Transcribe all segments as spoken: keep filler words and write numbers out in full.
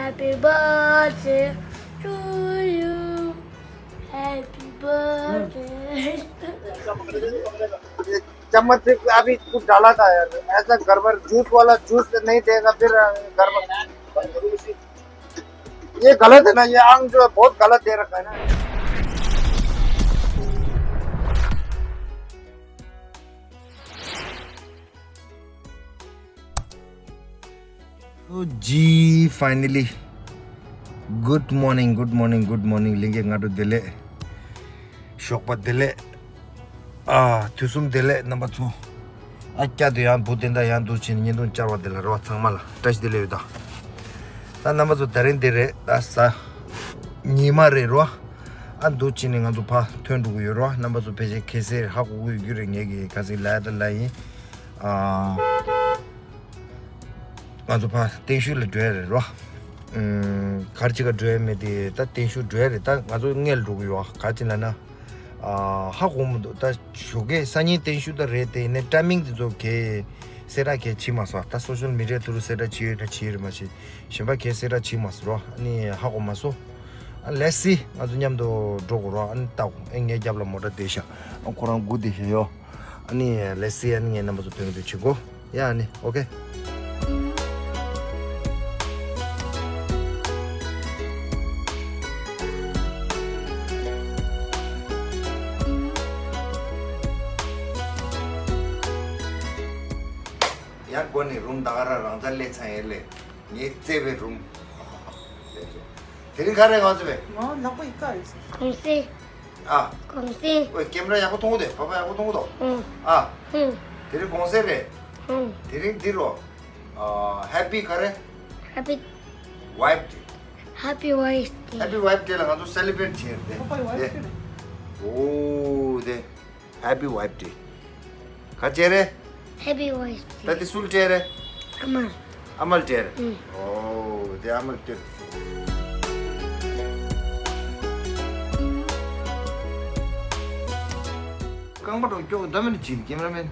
Happy birthday to you. Happy birthday. चम्मच से अभी कुछ डाला था यार, ऐसा गड़बड़, जूस वाला जूस नहीं देगा फिर गड़बड़। ये गलत है ना, ये अंग जो है बहुत गलत दे रखा है ना। Oh, gee, finally. Good morning, good morning, good morning. ལིང་གེ་སྔ་དྲོ་བདེ་ལེགས། ཞོགས་པ་བདེ་ལེགས། ཨ། དུས་གསུམ་བདེ་ལེགས་རྣམ་པ་ཚོ། ཨ། སྐྱ་དུ་ཡང་བུ་དེ་འདྲ་ཡང་འདུག་ཕྱིན་ཉིན་དུང་བཅར་བ་དེ་ལ་རོ་ཚང་མ་ལ་བཀྲ་ཤིས་བདེ་ལེགས་ཡོད་ད། ད་རྣམ་པ་ཚོ་ད་རིང་འདི་རེད་ད་ས། ཉི་མ་རེད་རོ། ཨ། འདུག་ཕྱིན་ནས་ང་ཚོ་ཕ་ཐོན་འགྲོ་གི་ཡོད་རོ། རྣམ་པ་ཚོ་ཕལ་ཆེར་ཁ་སང་ཧ་གོ་གི་ཡོད་རྒྱུ་རེད། ངེད་ཀྱི་ཁ་སང་ལ་ཡ་ད་ལ་ཡིན། ཨ། ང་ཚོ་ཕ་བརྟན་བཞུགས་ལ་འགྲོ་ཡ་རེད་རོ། ཨུམ། གར་ཅིག་ག་འགྲོ་ཡ་མེད་དེ་ད་བརྟན་བཞུགས་འགྲོ་ཡ་རེད། ད་ང་ཚོ་སྔས་ལ་འགྲོ་གི་ཡོད། ག་ཅི་ལ་ན། ཨ། ཧ་གོ་མི་འདུག་ད་ཞོགས་ཀས་སང་ཉིན་བརྟན་བཞུགས་ད་རེད་དེ་ནས་ཊའི་མིང་དེ་ཚོ་གས་གསལ་བསྒྲགས་གས་བྱེད་མ་སོང་། ད་སོ་ཤལ་མི་ཌི་ཡ་ཐུ་རུ་གསལ་བསྒྲགས་བྱེད་ཡོད་ན་བྱེད་ཡོད་རེད། མ་གཞི་གཞན་པ་གས་གསལ་བསྒྲགས་བྱེད་མ་སོང་རོ། ཨ་ནི་ཧ་གོ་མ་སོང་། ཨ། Let's see. ང་ཚོ་མཉམ་དུ་འགྲོ་དགོས་རོ། ཨ་ནི་ལྟ་དགོས། ཨེ། ངའི་རྒྱབ་ལ་མོ་ཊ་བསྡད་ཤག་ཨ། ཁོ་རང་སྒུག་བསྡད་ཤག་ཡོ། ཨ་ནི་let's see. ཨ་ནི་ངས་རྣམ་པ་ཚོ་སྟོན་གྱི་འདུག་བྱེད་དགོས་ཡ། ཨ་ནི་ཨོ་ཁེ། ཡར་སྒོ་ནས་རུམ་ད་ག་རང་རང་ཚ་ལས་ཚང་ཡས་ལས། ངའི་བརྩེ་བའི་རུམ། དེ་རིང་ག་རེ་ང་ཚོ་བས། ང་ལག་པ་ཡི་ཀ་རེད། གུང་སེང་། ཨ། གུང་སེང་། ཨོའི་ཀེམ་ར་ཡག་པོ་མཐོང་གི་འདུག་པ་པ་ཡག་པོ་མཐོང་གི་འདུག་ཨུང་། ཨ། ཧུང་། དེ་རིང་གུང་སེང་རེད། ཧུང་། དེ་རིང་འདི་རོ། ཨ། ཧེ་པི་ག་རེ། ཧེ་པི། ཝའིཕ་ཌེ། ཧེ་པི་ཝའིཕ་ཌེ། ཧེ་པི་ཝའིཕ་ཌེ་ལ་ང་ཚོ་སེ་ལི་བྷི་རེཊ་བྱས་རེད། པ་པ་ཝའིཕ་ཌེ་རེད། ཨོ་དེ། Happy Wife Day. ག་བྱས་རེད། Happy Wife Day. ད་དེ་སུ་ལ་སྤྲད་རེད། ཨ་མ། ཨ་མ་ལ་སྤྲད་རེད། ཨུང་། ཨོ་དེ་ཨ་མ་ལ་སྤྲད། རྐང་པ་འགྲོ་སྐྱོ་གི་ད་མིན་ན་བྱིན་ཀེམ་ར་མེན།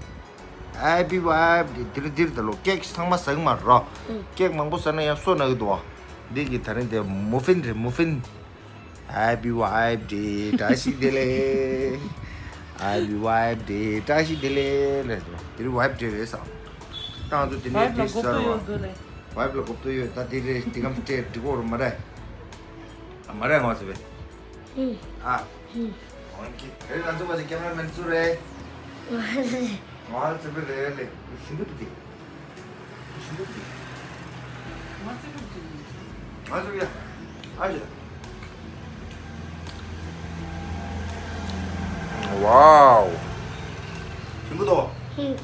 Happy Wife Day. དེ་རིང་འདིར་ད་ལོ་ཀེག་ཚང་མ་ཟ་གི་མ་རོ། ཨུང་། ཀེག་མང་པོ་ཟ་ན་ཡང་སོ་ན་གི་འདུག་བ། འདི་གི་ད་རིང་དེ་མུ་ཧྥིན་རེད། མུ་ཧྥིན། Happy Wife Day. བཀྲ་ཤིས་བདེ་ལེགས། Happy Wife Day. བཀྲ་ཤིས་བདེ་ལེགས་ལབ་སོང་། དེ་རིང་ཝའིཕ་ཌེ་རེད་ས། ད་ང་ཚོ་དེ་ནས་ཝའིཕ་ལ་དེ་གོ་ས་ར་བ། ཝའིཕ་ལ་གོ་བསྡད་ཡོད། ད་དེ་རེད། དེ་གམ་སྤྲད་འགྲིག་གོ་ར་མ་རེད། ཨ། མ་རེད་ང་ཚོ་བས། ཨ། ཨོ་ཁེ། རེད། ང་ཚོ་བ་ཚོ་ཀེམ་ར་མེན་ཚོ་རེད། ང་ཚོ་བས་རེད་ལེ། ཞུ་གི་འདུག་དེ། Wow. ཞིམ་པོ་འདུག་ཧུང་།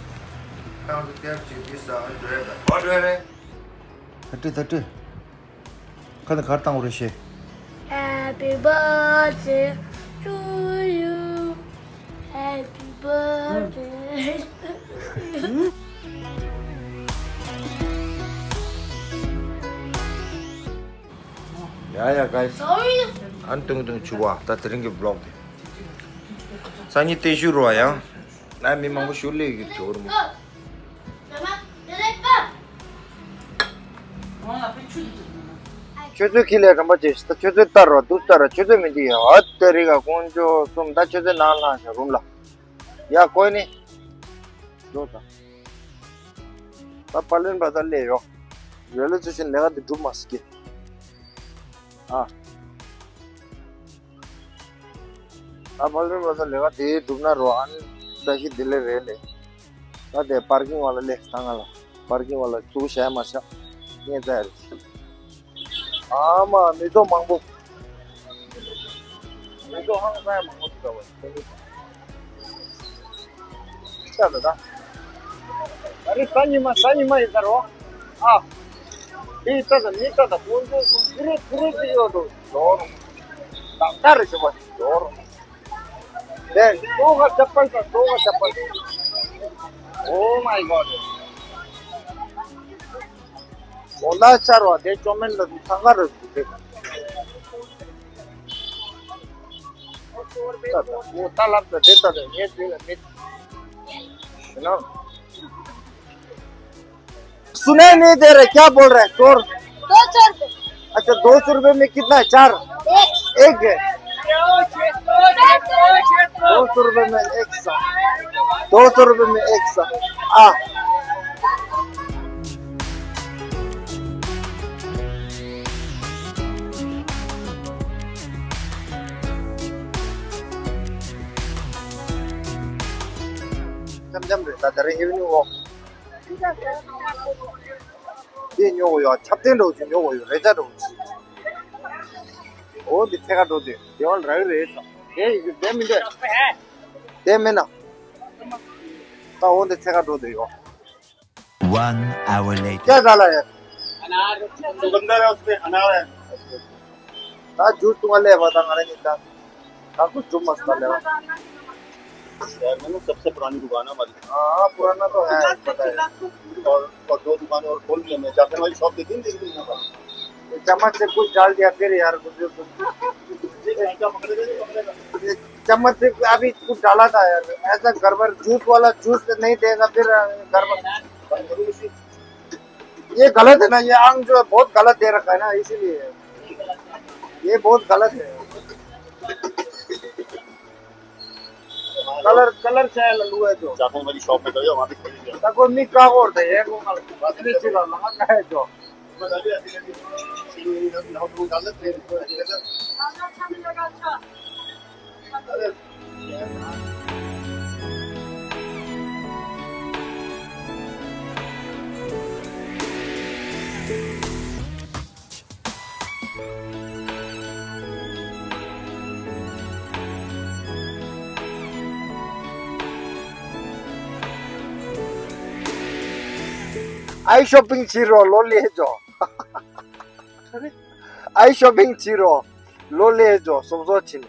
ཁྱེད་རང་ཚོ་ཀེབ་ཅིག་འདི་ཟ་འགྲོ་ཡ་འདྲ་པོ་འདྲ་རེད། ད་སྤྲོད་ད་སྤྲོད། ཁ་ནས་གར་བཏང་བ་རེད་ཤེས། Happy birthday to you. Happy birthday. ཡ་ཡ་གཱི་སི། ཨན་ཏུང་ཏུང་ཆུ་བ་ད་དེ་རིང་གི་བི་ལོག་དེ། སང་ཉིན་བརྟན་བཞུགས་རོ་ཡང་། ན་མི་མང་པོ་ཞུ་ལེ་གི་ཇོ་རུ་མོ། ཁྱོད་ཚོའི་ཁྱི་ལས་རམ་པ་ཅེས་ད་ཁྱོད་ཚོའི་ལྟར་རོ་འདུག་ལྟར་རོ་ཁྱོད་ཚོའི་མི་འདི་ཡོད་དེ་རིག་ག་ཀོང་ཇོ་གསུམ་ད་ཁྱོད་ཚོའི་ནང་ལྷང་ཤ་རུམ་ལ། ཡ་ཀོས་ནི། འགྲོ་ད། ད་པ་ལོན་པ་ད་ལས་ཡོ། ཡོད་ལ་ཚུལ་ཆེན་ལས་ཀ་འདི་སྒྲུབ་མ་སྲིད་ཀྱི། ཨ། ད་པ་ལོན་པ་ད་ལས་ཀ་དེ་སྒྲུབ་ན་རོ་ཨན་བཀྲ་ཤིས་བདེ་ལེགས་རེད་ལེ། ད་དེ་པར་ཀིང་བ་ལ་ལས་ད་ང་ལ་པར་ཀིང་བ་ལ་ཚུགས་བྱས་མ་བྱ། ངས་ཙ་ཡ་རེད། ཨ་མ་མི་ཚོགས་མང་པོ། མི་ཚོགས་ཧང་སང་ཡ་མང་པོ་འདུག་ག་བ། ཤ་ད་ད། ཨ་རི་ས་ཉི་མ་ས་ཉི་མ་ཡིན་ས་རོ། ཨ། དེ་ཡི་ལྟ་ད་མི་ལྟ་ད་ཀོང་ཇོ་ཀོང་ཕུ་རུ་ཕུ་རུ་ཟིག་ཡོད་འགྲོ་ཇོ་རོ། ད་ད་རེ་ཞོ་བ་ཇོ་རོ། དེ་ལྟོ་ག་ཅབ་པལ་ད་ལྟོ་ག་ཅབ་པལ། Oh my God. མོ་ལ་ཆར་བ་དེ་ཅོ་མེན་ལ་དུ་ཐང་ག་རུ་དུ་དེ། ད་ད་མོ་ད་ལབ་ད་དེ་ད་ད་ངས་དེ་ལ་མེད། ཡིན་ནམ། सुनाई नहीं दे रहा, क्या बोल रहा है? चोर। दो चोर थे। अच्छा, दो सौ रुपए में कितना है? चार? एक है। दो सौ रुपए में एक सौ। दो सौ रुपए में एक सौ। हाँ। འདི་ཉོ་གི་ཡོད། ཆབ་ཐེངས་འདྲ་བོ་ཅིག་ཉོ་གི་ཡོད། རེ་ཅག་འདྲ་བོ་ཅིག་འོ་འདི་ཚད་ཁ་འགྲོ་དུས་དེ་བ་རག་གི་རེད་ཟེར། དེ་ཡི་གེ་དེ་མི་འདོད། དེ་མིན་ན། ད་འོ་འདི་ཚད་ཁ་འགྲོ་དུས་ཡོད། One hour later. क्या डाला है? अनार। चुकंदर है उसमें, अनार है। ད་ཇུས་བཏུང་བ་ལས་པ་ད་ང་རང་གཉིས་ད། ད་ཁུ་ཇུ་མ་སྟ་ལེ་བ། शहर में ना सबसे पुरानी दुकान है हमारी। हाँ, पुराना तो है, पता है। और, और दो दुकानें और खोल ली हमने, जाफर वाली शॉप देखी, देखी नहीं हमारी। चम्मच से कुछ डाल दिया फिर यार, कुछ ये चम्मच से अभी कुछ डाला था यार, ऐसा गड़बड़, जूस वाला जूस नहीं देगा फिर गड़बड़। ये गलत है ना, ये अंग जो है बहुत गलत दे रखा है ना, इसीलिए ये बहुत गलत है। कलर कलर चाहे लल्लू है जो। जापान वाली शॉप में तो वहाँ भी खोल लिया। तो कोई मिक का और थे, ये को कल बात नहीं चला लगा है जो। ཨའི་ཤོ་པིང་བྱེད་རོགས་ལོ་ལེ་ཇོ། ཨའི་ཤོ་པིང་བྱེད་རོགས་ལོ་ལེ་ཇོ་སོབ་སོ་ཆིན།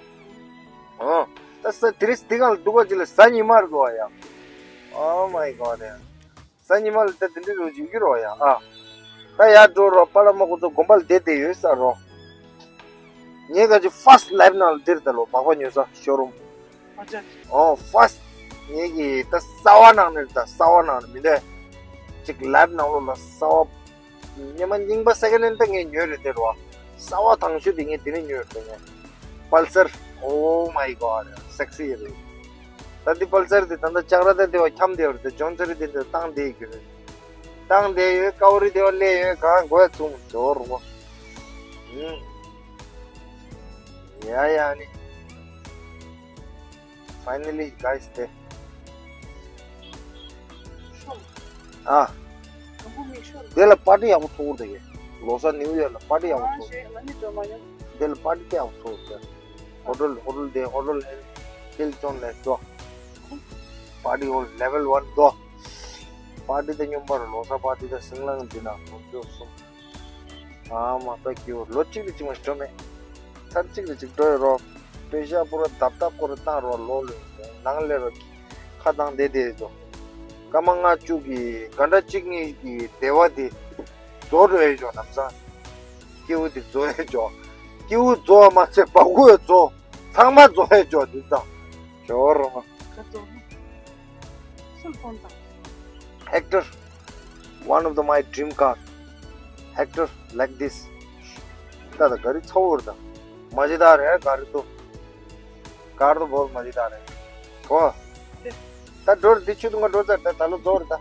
ཨོ། ད་ས་དེ་རིང་འདི་གང་ལ་འདུག་ག་ཅི་ལ་ཟ་ཉི་མ་རེད་འདུག་ཡ། Oh my god ཡ། ས་ཉི་མ་ལ་ད་དེ་འདྲ་རུ་འཇིག་གི་རོ་ཡ་ཨ། ད་ཡར་འགྲོ་རོ་པ་ལ་མ་ཁོ་ཚོ་དགོན་པ་ལ་བསྡད་བསྡད་ཡོད་ས་རོ། ངས་ག་ཅི་first life ནང་ལ་འདིར་ད་ལོ་སྦག་སྦག་ཉོས་ས་ཤོ་རུམ། ཨོ་first ངས་ཀྱི་ད་གསར་བ་ནང་ནས་ད་གསར་བ་ནང་ནས་མི་འདོད། ཅིག་life ནང་ལོ་ལ་གསར་བ། སྙེ་མ་རྙིང་པ་second hand ད་ངས་ཉོས་རེད་དེ་རོ། གསར་བ་དང་ཤོས་དེ་ངས་དེ་ནས་ཉོས་རེད་དེ་ངས། Pulsar oh my god sexy རེད། ད་འདི་Pulsar དེ་ད་ལྟ་ལྕགས་ར་ད་དེ་བ་འཁྱམ་བསྡད་པ་རེད་དེ་ཇོན་ཙེ་རི་དེ་འདྲ་བཏང་བསྡད་ཡོད་རེད། བཏང་བསྡད་ཡོད་ཀའུ་རི་དེ་བ་སླེབས་ཡོད་གང་དགོས་ཚུམ་ཇོ་རུ་བ། ཡ་ཡ་ནི། Finally guys དེ། ཨ། དེ་ལ་པར་ཊི་ཡག་པོ་ཚོགས་དེ་གས། ལོ་གསར་ནིའུ་ཡར་ལ་པར་ཊི་ཡག་པོ་ཚོགས། དེ་ལ་པར་ཊི་ཡག་པོ་ཚོགས་དེ། ཧོ་ཊེལ་ཧོ་ཊེལ་དེ་ཧོ་ཊེལ་ཧིལ་ཊོན་ལས་དོ། པར་ཊི་ཧོལ་ལེ་ཝལ་ཝན་དོ། པར་ཊི་དེ་སྙོམས་པར་ལོ་གསར་པར་ཊི་དེ་སིང་ལང་འདི་ན་ཧོ་ཊེལ་གསུམ། ཨ་མ་ད་ཀྱི་ལོ་གཅིག་ལ་གཅིག་མ་འགྲོ་མེད། ཚར་གཅིག་ལ་གཅིག་འགྲོ་ཡོད་རོགས། པེ་ཤ་པུ་ར་བརྡབ་བརྡབ་སྐོར་བཏང་རོགས་ལོ་ལོ་ནང་ལས་རོགས། ཁ་བཏང་བསྡད་བསྡད་ཡོད་ཅོ། སྐར་མ་ལྔ་བཅུ་གི་ག་འདྲ་གཅིག་གཉིས་ཀྱི་བདེ་བ་དེ་རྫོགས་འགྲོ་ཡོད་ཅོ་ལམ་སང་། སྐྱེ་བོ་དེ་རྫོགས་ཡོད་ཅོ། སྐྱེ་བོ་རྫོགས་མ་ཚད་བ་ཀུ་ཡོད་རྫོགས། ཚང་མ་རྫོགས་ཡོད་ཅོ་དེ་ཙང་། ཇོ་རོ་མ། ག་རྫོགས་ན། སུ་ལ་ཕོན་དང་། Hector, one of the my dream car. Hector like this. ད་ད་ག་རི་ཚ་བོར་ད། མ་ཇི་ད་རེ་ག་རི་ཏོ། ཀར་ཏོ་བོར་མ་ཇི་ད་རེ། གོ། ད་འགྲོར་འདི་ཆུ་དུང་ག་འགྲོ་ད་ད་ད་ལོ་རྫོགས་རེད་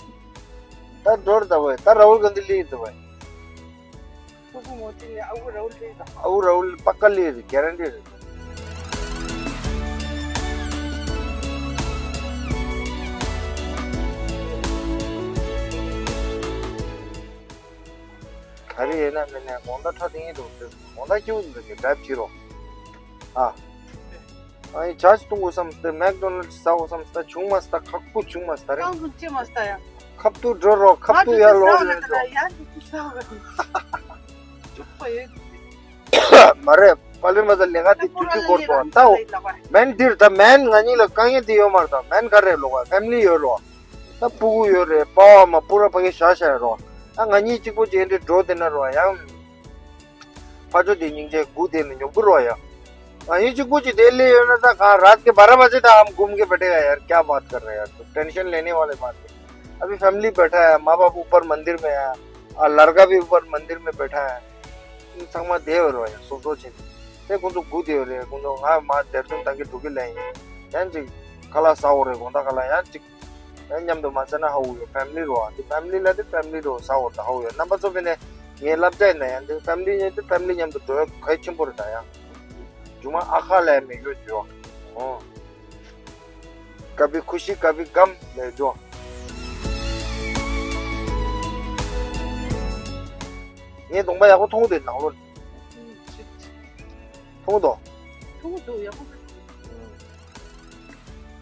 ད། ད་འགྲོར་ད་བས་ད་ར་ཧུལ་ག་འདི་ལི་ད་བས། ཕུ་གུ་མོ་ཏི་ནི་ཨ་ཁུ་ར་ཧུལ་ལི་ད། ཨ་ཁུ་ར་ཧུལ་པ་ཀ་ལི་རེད་གེ་རན་ཏི་རེད། ག་རེ་ཡིན་ན་མིན་ནས་དགོང་དག་ཁྲ་ཏིང་ཡིན་འདུག་ཟེར། དགོང་དག་སྐྱིད་པོ་འདུག་ཟེར་ཌ་རའིབ་བྱེད་རོགས། ཨ། ཨ་ཡི་ཇ་ཞིག་བཏུང་དགོས་བསམ་སྟེ་མེག་ཌོ་ནལ་ཌི་ཟ་དགོས་བསམ་སྟེ་བྱུང་མ་སྟེ་ཁག་པོ་བྱུང་མ་སྟེ་རེད། ཁག་པོ་ཅི་མ་སྟེ་ཡ། ཁབ་ཏུ་འགྲོ་རོགས་ཁབ་ཏུ་ཡར་ལོག་ལས་འགྲོ། ཡར་ཏུ་ཟ་བ་རེད། ཅུག་པ་ཡོད། མ་རེད། པ་ལི་མ་ཟ་ལེ་ང་དེ་དུས་ཚོད་འགོར་སོང་ད། མེན་འདིར་ད་མེན་ང་གཉིས་ལ་དཀའ་ངལ་དེ་ཡོད་མ་རེད་ད། མེན་ག་རེ་ལོག་ཨ་ཕེ་མི་ལི་ཡོད་རོགས། ད་སྤུ་གུ་ཡོད་རེད་པ་བ་མ་སྤུ་ར་ཕ་གི་ཤ་ཤ་ཡོད་རོགས། ད་ང་གཉིས་གཅིག་པོ་ཅིག་འདྲེ་འགྲོ་དེ་ན་རོགས་ཡང་། ཕ་ཇོ་དེ་སྙིང་རྗེ་སྒུག་དེ་ནི་ཉོབ་དགུ་རོགས་ཡ། ང་གཉིས་གཅིག་པོ་ཅིག་དེ་ལས་ཡོད་ན་ད་ག་རཱད་ཀེ་བཱ་ར་བ་ཇེ་ད་ཧམ་གུམ་གེ་བེ་ཐེ་ག་ཡ། ཀྱ་བཱད་ཀར་ར་ཧེ་ཡ། ཏེན་ཤན་ལེ་ནེ་ཝ་ལེ་བཱད་ནེ། ཨ་བྷི་ཕེ་མི་ལི་བེ་ཐ་ཧེ། མ་བཱ་ཨུ་པར་མན་དིར་མེ་ཧེ། ཨ་ལར་ཀ་བྷི་ཨུ་པར་མན་དིར་མེ་བེ་ཐ་ཧེ། ཚང་མ་བསྡད་ཡོད་རེད་བ། ཡང་སོ་སོ་བྱས་ནས་དེ་ཁོང་ཚོ་སྒུག་བསྡད་ཡོད་རེད། ཁོང་ཚོ་ང་མ་དེར་ཐོན་ད་གི་འགྲོ་གི་ལན་ཡིན། ཡང་ཅིག་ཁ་ལག་ཟ་འོ་རེད། དགོང་དག་ཁ་ལག་ཡང་ཅིག་ཡང་མཉམ་དུ་མ་ཟ་ན་ཧ་འུ་ཡོད། ཕེ་མི་ལི་རོ་ཨ་དེ་ཕེ་མི་ལི་ལ་དེ་ཕེ་མི་ལི་རོ་ཟ་འོ་ད་ཧ་འུ་ཡོད། རྣམ་པ་ཚོ་བས་ནས་ངའི་བསླབ་བྱ་ཡིན་ན་ཡང་དེ་ཕེ་མི་ལི་ཡིན་དེ་ཕེ་མི་ལི་མཉམ་དུ་འགྲོ་ཡ་གལ་ཆེན་པོ་རེད། ད་ཡང་མཇུག་མ་ཨ་ཁ་ལས་མི་ཡོད་འཇོག་ཨོ། ཀ་བི་ཁུ་ཤི་ཀ་བི་གམ་ལས་འཇོག་ངས་གདོང་པ་ཡག་པོ་མཐོང་འདུག་ནང་ལོགས་མཐོང་འདུག་མཐོང་འདུག་ཡག་པོ་འདུག་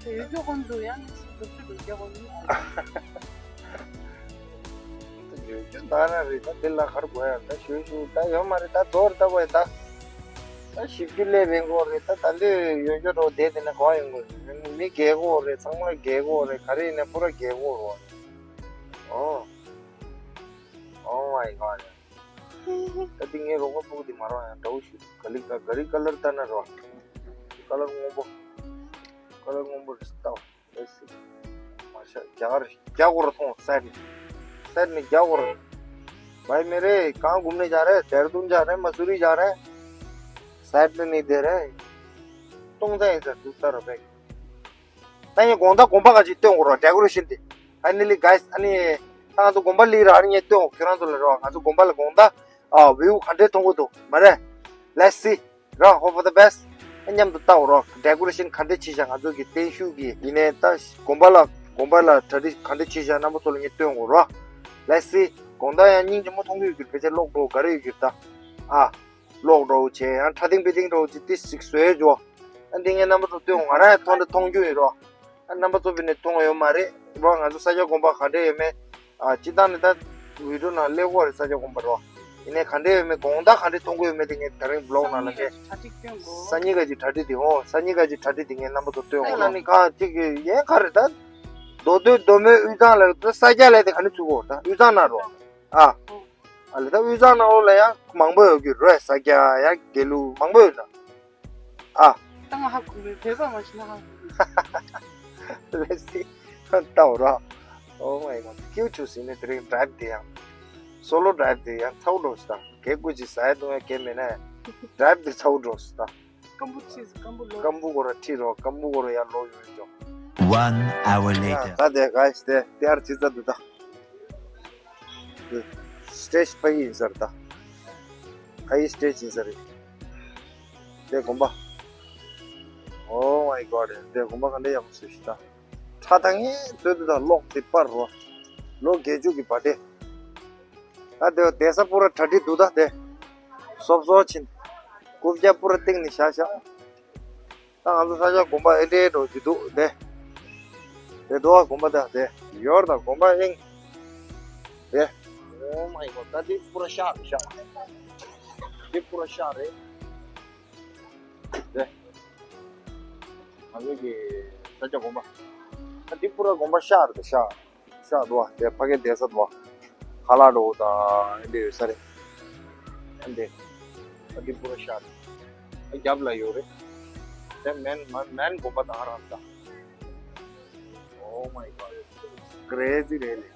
ཡོད་རྒྱུ་ཀུན་འདུག་ཡང་ནི་སུ་སུ་སུ་འདུག་རྒྱག་གོ་ནི། ཡོད་རྒྱུ་ད་རང་རེད། ད་དེ་ལ་གར་དགོས་ཡ་ད་ཞུ་ཞུ་ད་ཡོད་མ་རེད། ད་རྫོགས་རེད། ད་བས་ད་ད་ཞིབ་རྒྱུ་སླེབས་ཡིན་གོ་རེད། ད་ད་འདོད་ཡོད་རྒྱུ་རོ་བསྡད་དེ་ནས་གོ་ཡོང་གོ་མི་རྒས་གོ་རེད། ཚང་མ་རྒས་གོ་རེད། ག་རེ་ཡིན་ན་པུ་ར་རྒས་གོ་རོ། ཨོ། Oh my god. ད་འདི་ངའི་རོགས་པ་སྤུ་གུ་འདི་མ་རོགས་ཡང་འདྲ་བོ་ཞིག་ག་ལི་ག་ག་རི་ཀ་ལར་ལྟ་ན་རོགས། ཀ་ལར་སྔོན་པོ། ཀ་ལར་སྔོན་པོ་རེད་ལྟ་བ། ཨེ་སི། མ་ཤ་རྒྱ་གར་རྒྱ་གོར་ཐོང་སད་ནི། སད་ནི་རྒྱ་གོར། བའི་མེ་རེ་གང་གུམ་ནི་རྒྱ་རེ། དེར་དུན་རྒྱ་རེ། མ་སུ་རི་རྒྱ་རེ། སད་ནི་ནི་དེ་རེ། ཏོང་ཙེ་ཡིན་ཟེར་དུ་ལྟ་རོགས་པས། ད་ངས་དགོང་དག་དགོན་པ་ག་ཅིག་སྟོན་དགོས་རོགས། ཌེ་ཀོ་རེ་ཤན་དེ། ཧ་ནི་ལི་གའི་སི། ཨ་ནི། ད་ང་ཚོ་དགོན་པ་ལི་ར་ཨ་ནི་ངས་སྟོན་དགོས། ཁྱོད་རང་ཚོ་ལ་རོགས། ང་ཚོ་དགོན་པ་ལ་དགོང་དག་ཨ་བིའུ་ག་འདྲས་མཐོང་གི་འདུག་མ་རེད། Let's see. ར་hope for the best. ཨ་མཉམ་དུ་ལྟ་འོ་རོགས། ཌེ་ཀོ་རེ་ཤན་ག་འདྲས་བྱས་ཤག་ང་ཚོ་གི་བརྟན་བཞུགས་ཀྱི་ཡིན་ནའི་ད་དགོན་པ་ལ་དགོན་པ་ལ་གྲ་སྒྲིག་ག་འདྲས་བྱས་ཤག་རྣམ་པ་ཚོ་ལ་ངས་སྟོན་དགོས་རོགས། Let's see. དགོང་དག་ཡང་སྙིང་རྗེ་མོ་མཐོང་གི་ཡོད་གི། ཕལ་ཆེར་གློག་འགྲོ་ག་རེ་ཡོད་གི་ད། ཨ། གློག་འགྲོ་བྱས་ཡང་ཁྲ་ཐིང་པི་ཐིང་འགྲོ་ཅི་ཏི་ཞིག་བཟོས་འཇོག་ཨ་འདི་ངས་རྣམ་པ་ཚོ་སྟོན། ང་རང་ཡང་མཐོང་དེ་མཐོང་རྒྱུ་ཡིན་རོགས། ཨ་རྣམ་པ་ཚོ་བི་ནས་མཐོང་ཡོད་མ་རེད་རོགས། ང་ཚོ་ས་སྐྱ་དགོན་པ་ག་འདྲས་ཡོད་མེད། ཨ་སྤྱི་བཏང་ནས་ད་བི་ཌིའོ་ནང་སླེབས་ཀྱི་རེད། ས་སྐྱ་དགོན་པ་རོགས། ཡིན་ནའི་ག་འདྲས་ཡོད་མེད་དགོང་དག་ག་འདྲས་མཐོང་གི་ཡོད་མེད་དེ་ངས་དེ་རིང་བི་ལོག་ནང་ལ་ངས། སང་ཉིན་ག་ཅིག་གྲ་སྒྲིག་དེ་ཧོ། སང་ཉིན་ག་ཅིག་གྲ་སྒྲིག་དེ་ངས་རྣམ་པ་ཚོ་སྟོན་དགོས་ལ་ནི་གང་ཅིག་གི་ཡན་ག་རེད་ད། མདོ་སྟོད་མདོ་སྨད་དབུས་གཙང་ལ་ད་ས་སྐྱ་ལ་དེ་ག་འདྲས་ཚུགས་གོ་ད་དབུས་གཙང་ན་རོགས། ཨ། ཨ་ལེ་ད་དབུས་གཙང་ནང་ལོགས་ལ་ཡང་མང་པོ་ཡོད་ཀྱི་རེད། ས་སྐྱ་ཡང་དགེ་ལུགས་མང་པོ་ཡོད་ན། ཨ། ད་ང་ཧ་གོ་མེད། བོད་པ་མ་ཤེས་ན་ཧ་གོ་མེད། ལེ་སི་ལྟ་འོ་ར། Oh my god. ཁྱེའུ་ཆུ་ཟིན་ནས་དེ་རིང་ཌ་རའེབ་དེ་ཡང་། སོ་ལོ་ཌ་རའེབ་དེ་ཡང་ཚ་བོ་འགྲོ་སི་ད། གད་སྐུ་ཅིག་ཟ་ཡ་བཏུང་ཡ་གལ་མེད་ན། ཌ་རའེབ་དེ་ཚ་བོ་འགྲོ་སི་ད། སྐམ་པོ་ཁྲིད་སྐམ་པོ་ལོ། སྐམ་པོ་གོ་ར་ཁྲིད་རོགས། སྐམ་པོ་གོ་ར་ཡར་ལོག་ཡོང་ཡོང་། One hour later. ད་དེ་ག་ཞིག་དེ་དེ་ཡར་ཅི་ཙ་འདུག་ད། སི་ཊེ་ཇི་ཕ་གི་ཡིན་ས་རེད་ད། ཕ་གི་སི་ཊེ་ཇི་ཡིན་ས་རེད། དེ་དགོན་པ། Oh my god. དེ་དགོན་པ་ག་འདྲ་ཡག་པོ་བཟོས་ཤག་ད། ཁྲ་ད་ངས་བཟོས་འདུག་ད། གློག་དེ་པར་རོ། ལོ་བརྒྱད་ཅུ་གི་བར་ཐི་ཌེ། ད་དེ་བསྡད་ས་པུ་ར་གྲ་སྒྲིག་འདུག་ད་དེ། སོབ་སོབ་ཕྱིན། རྐུབ་བཀྱག་པུ་ར་སྟེང་ནས་བཞག་བཞག་ད་ང་ཚོ་ས་ཆ་དགོན་པ་ཨེ་འདྲའི་འགྲོ་རྒྱུ་འདུག་དེ། དེ་དོ་དགོན་པ་ད་དེ། ཡོར་དང་དགོན་པ་ཨིང་། དེ། Oh my god. ད་འདི་པུ་ར་ཤར་རེད་ཤག་འདི་པུ་ར་ཤར་རེད། དེ། ང་ཚོ་གི་ས་ཆ་དགོན་པ། ད་འདི་པུ་ར་དགོན་པ་ཤར་རེད་ཤག་ཤག་འདུག་བ། དེ་ཕ་གི་བསྡད་ས་འདུག་བ། ཁ་ལག་འགྲོ་དང་ཨེ་འདྲ་ཡོད་ས་རེད། ཨ་འདི། ཨ་འདི་པུ་ར་ཤར་རེད། ཨ་རྒྱབ་ལ་ཡོད་རེད། དེ་མེན་མ་མེན་དགོན་པ་དང་རང་ད། Oh my god. Crazy རེད་ལེ་ད།